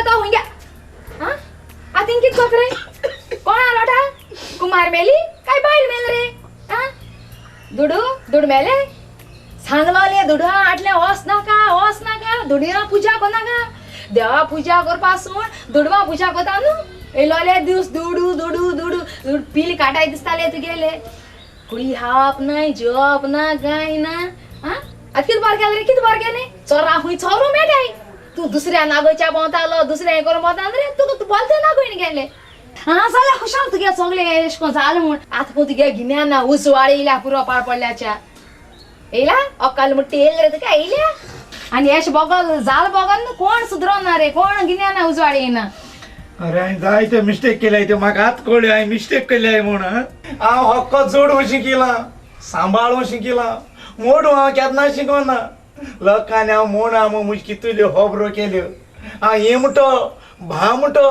तो हुंग्या. हा आतां कित कोत रे? कोण आलोटा? कुमार मेली काय बायल मेल रे? हा दुडू दुडू मेले सांगलोले दुडू आटले वच नाका वच नाका, दुडया पुजा करनाका, देवा पुजा करपासून दुडवा पुजा करता न्हू. येयलोले दीस दुडू दुडू दुडू दुडू पील काटाय दिसताले तुगेले. कुडी हाप ना जेवप ना काय ना. हा आतां कितें बरें केलें रे? कितें बरें केलें? चोरा खूंय चोरू मेळटाय. तूं दुसऱ्या नागोयच्या भोंवतालो, दुसऱ्या हें करून भोंवतालो रे, तुका तूं बोलते नागोयन गेले. हा जाल्यार खुशाल तुगे सगळें एशें कोन जालें म्हूण. आतां पळय तुगे गिन्यान ना उजवाड येयल्या पुरो पाड पडल्याच्या. येयला अक्कल मुट्टी येयली रे तुका येयल्या. आनी एशें बोगल जाल बोगल न्हू कोण सुदरोना रे, कोण गिन्यान ना उजवाड येयना. अरे हांवें जायते मिस्टेक केल्याय त्यो म्हाका आत कळ्ळ्यो हांवें मिस्टेक केल्याय म्हूण. हांव हक्क जोडूं शिकिलां, सांबाळूं शिकिलां, मोडूं हांव केन्ना शिकोना. लोकांनी हांव म्हूण हांव म्हजी कितल्यो खबरो केल्यो. हांव हेमटो भामटो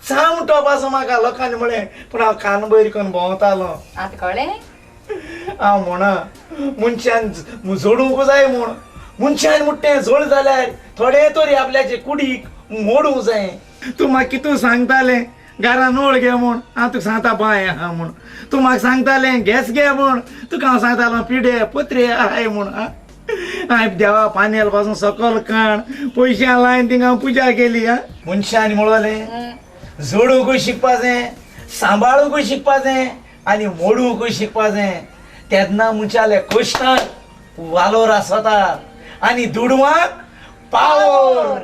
चामटो पासून म्हाका लोकांनी म्हळें, पूण हांव कान बयर करून भोंवतालो. आतां कळ्ळें? हांव म्हणा मनशान जोडूंक जाय म्हूण. मनशान मुट्टें जोड जाल्यार थोडें तरी आपल्याचे कुडीक मोडूंक जाय. तूं म्हाका कितू सांगतालें घरान नळ घे म्हूण, हांव तुका सांगता बांय आहा म्हूण. तूं म्हाका सांगतालें गॅस घे म्हूण, तुका हांव सांगतालो पिडे पत्रे आहाय म्हूण. हांवें देवा पानेल पासून सकल काण पयशां लायन थिंगा हांव पुजा केली. हा मनशान म्हणलें जोडूंकूय शिकपा जाय, सांबाळूंकूय शिकपा जाय आनी मोडूंकूय शिकपा जाय. तेन्ना मनशाले कश्टांक वालोर आसता आनी दुडवांक पावर.